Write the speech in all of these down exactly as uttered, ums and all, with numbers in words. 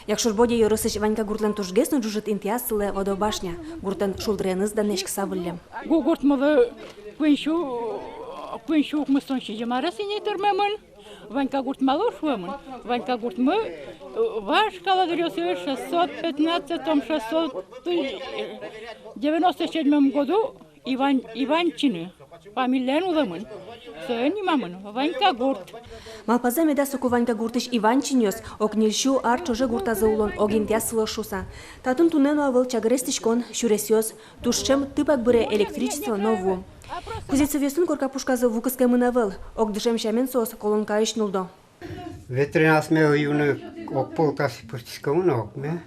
Якшур-Бӧдья ёросысь Ванькагуртлэн тужгес но ӝужыт интыяз сылэ Водобашня. Гуртэн шулдыреныз данъяськыса выллем. Гу-, гуртмылы куинь сю, куинь сю укмыстон сизьым арес ини тырмемын. Ванькагурт малы шуэмын? Ванькагуртмы, э, вашкала дыръёсы шестьсот пятнадцатом, шестьсот, э, девяносто седьмом году Иван-, Иванчины фамилиен улэмын. Соин нимамын Ванькагурт. Малпазы меда, соку Ванькагуртысь Иванчинъёс ог ньыль сю ар ӵоже гуртазы улон ог интыяз сылоз шуыса. Татын туннэ но ӧвӧл чагыр эстӥськон, сюресъёс, туж ӵем тыпак быре электричество но ву. Кузнецовъёслэн корка пушказы ву кыскемын ӧвӧл, ог дышем сямен соос колонкаысь нулло. Ветрен асме юны ог пол касьы пыртӥськомы но, огме.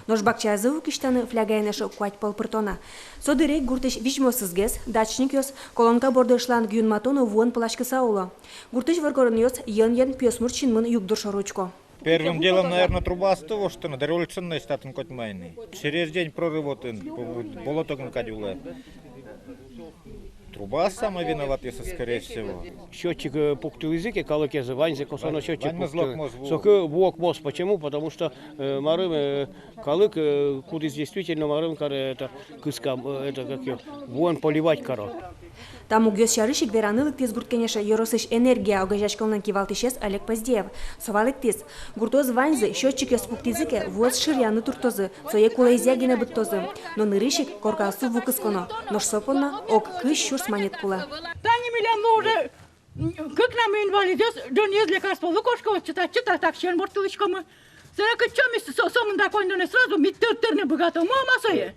Нош бакчаязы ву кисьтаны флягаен эшшо куать пол пыртоно. Со дыре ик гуртысь визьмосызгес, дачникъёс, колонка борды ышланг юнматоно вуэн пыласькыса уло. Гуртысь воргоронъёс йӧн-йӧн пиосмурт синмын югдур шоры учко. Первым делом, наверное, трубаосты воштыны, дореволюционной татын котьма ини. Через день прорыв отын, бо-, болото гинэ кадь улэ. Труба самый виноватый, скорее всего. Счётчик, э, пуктылӥзы ке калыкез, ваньзэ косоно счётчик пуктылӥзы. Ваньмыз локмоз ву. Соку ву локмоз. Почему? Потому что, э, марым, э, калык, э, кудӥз действительно марым каре, это, кыскам, э, это, как её, вуэн поливать каро. Та мугъёс сярысь ик вераны лыктӥз гурт кенеше ёросысь энергия огазеяськонлэн кивалтӥсез Олег Поздеев. Со валэктӥз, гуртоос ваньзы счётчикъёс пуктӥзы ке, вуэз шыръяны турттозы, сое кулэезъя гинэ быдтозы. Но нырысь ик коркаосы ву кысконо, нош со понна ог кызь сюрс манет кулэ. Тани милемлы уже кыкнамы инвалидъёс, ӝынызы лекарстволы кошко, вот чита, чита, так сен борттылӥськомы. Сэре кытчы ми со-, сомында коньдонэ сразу ми тыр-, тырны быгатом, ма сое.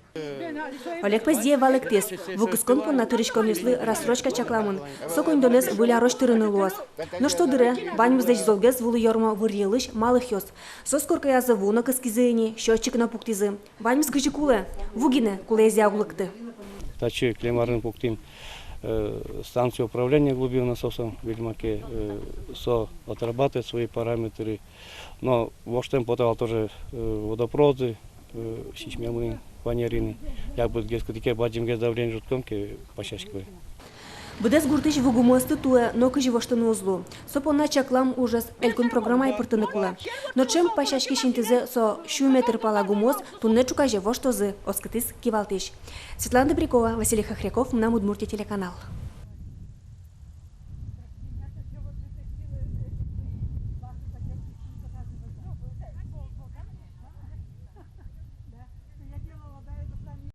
Олег Поздеев валэктӥз, ву кыскон понна тыриськонъёслы рассрочка чакламын. Со коньдонэз выль арозь тырыны луоз. Нош со дыре ваньмызлэсь золгес вулы ёрмо Вырйылысь Малыхъёс. Соос коркаязы ву но кыскизы ини, счётчик но пуктӥзы. Ваньмыз кызьы кулэ, ву гинэ кулэезъя уг лыкты. Татчы кылем арын пуктӥм, э, станция управления глубинным насосом, видимо ке, э, со отрабатывает свои параметры. Но воштэм потэ вал тоже, э, водопроводы, э, сисьмемын вань ини. Як быдгес кытӥ ке бадӟымгес давление ӝутском ке, пасяське. Быдэс гуртысь ву гумыосты туэ нокызьы воштыны уз лу. Со понна чаклам ужез элькун программае пыртыны кулэ. Но ӵем пасяськись интызэ, со сю метр пала гумыос, туннэ ӵуказе воштозы, оскытӥз кивалтӥсь. Светлана Добрякова, Василий Хохряков, «Мынам Удмуртие» телеканал.